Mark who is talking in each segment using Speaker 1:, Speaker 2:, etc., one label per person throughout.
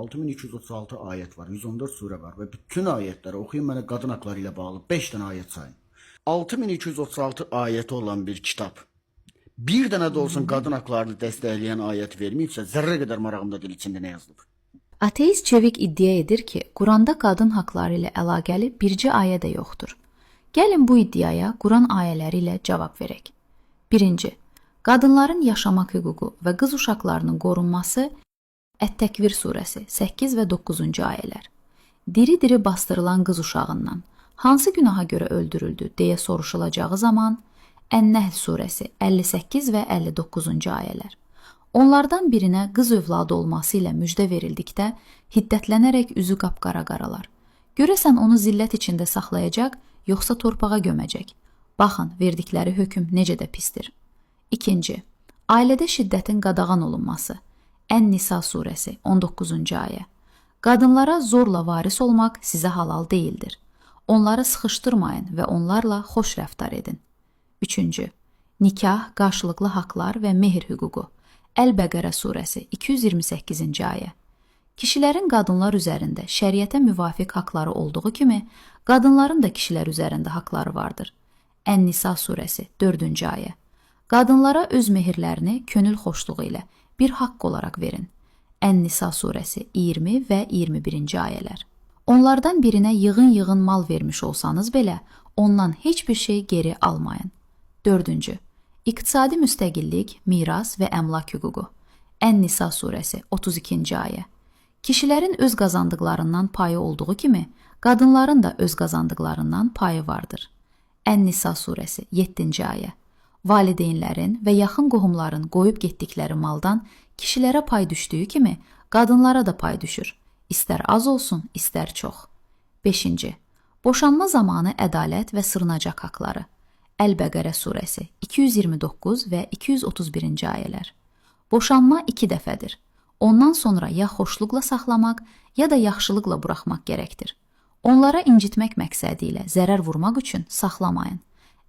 Speaker 1: 6236 ayət var, 114 surə var və bütün ayətləri oxuyun, mənə qadın haqları ilə bağlı 5 dənə ayət sayın. 6236 ayəti olan bir kitab bir dənə də olsun qadın haqlarını dəstəkləyən ayət verməyibsə, zərrə qədər marağımda deyil içində nə yazılıb.
Speaker 2: Ateist Çevik iddia edir ki, Quranda qadın haqları ilə əlaqəli bircə ayə də yoxdur. Gəlin bu iddiaya Quran ayələri ilə cavab verək. 1-ci. Qadınların yaşamaq hüququ və qız uşaqlarının qorunması Ət-Təkvir surəsi 8 və 9-cu ayələr. Diri-diri bastırılan qız uşağından hansı günaha görə öldürüldü deyə soruşulacağı zaman Ən-Nəhl surəsi 58 və 59-cu ayələr. Onlardan birinə qız övladı olması ilə müjdə verildikdə hiddətlənərək üzü qapqara qaralar. Görəsən onu zillət içində saxlayacaq, yoxsa torpağa göməcək? Baxın, verdikləri hökm necə də pisdir. İkinci, ailədə şiddətin qadağan olunması. Ən-Nisa surəsi 19-cu ayə. Qadınlara zorla varis olmaq sizə halal deyildir. Onları sıxışdırmayın və onlarla xoş rəftar edin. Üçüncü, nikah, qarşılıqlı haqlar və mehr hüququ. Əl-Bəqərə surəsi 228-ci ayə. Kişilərin qadınlar üzərində şəriətə müvafiq haqları olduğu kimi, qadınların da kişilər üzərində haqları vardır. Ən-Nisa surəsi 4-cü ayə. Qadınlara öz mehirlərini könül xoşluğu ilə bir haqq olaraq verin. Ən-Nisa surəsi 20 və 21-ci ayələr. Onlardan birinə yığın-yığın mal vermiş olsanız belə, ondan heç bir şey geri almayın. 4-cü. İqtisadi müstəqillik, miras və əmlak hüququ. Ən-Nisa surəsi 32-ci ayə. Kişilərin öz qazandıqlarından payı olduğu kimi, qadınların da öz qazandıqlarından payı vardır. Ən-Nisa surəsi 7-ci ayə. Valideynlərin və yaxın qohumların qoyub getdikləri maldan kişilərə pay düşdüyü kimi, qadınlara da pay düşür. İstər az olsun, istər çox. 5-ci. Boşanma zamanı ədalət və sırnacaq haqları. Əl-Bəqərə surəsi 229 və 231-ci ayələr. Boşanma 2 dəfədir. Ondan sonra ya xoşluqla saxlamaq, ya da yaxşılıqla buraxmaq gərəkdir. Onlara incitmək məqsədi ilə zərər vurmaq üçün saxlamayın.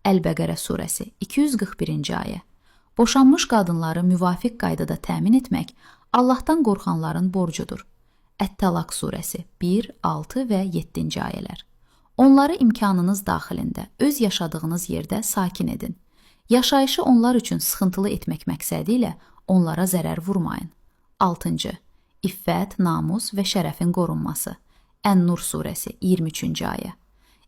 Speaker 2: Əl-Bəqərə surəsi 241-ci ayə. Boşanmış qadınları müvafiq qaydada təmin etmək Allahdan qorxanların borcudur. Ət-Talaq surəsi 1, 6 və 7-ci ayələr. Onları imkanınız daxilində öz yaşadığınız yerdə sakin edin. Yaşayışı onlar üçün sıxıntılı etmək məqsədi ilə onlara zərər vurmayın. 6-cı. İffət, namus və şərəfin qorunması. Ən-Nur surəsi 23-cü ayə.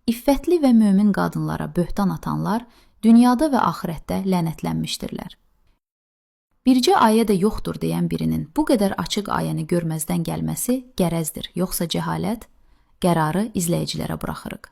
Speaker 2: İffətli və mömin qadınlara böhtan atanlar dünyada və axirətdə lənətlənmişdirlər. Bircə ayə də yoxdur deyən birinin bu qədər açıq ayəni görməzdən gəlməsi gərəzdir, yoxsa cəhalət? Qərarı izləyicilərə buraxırıq.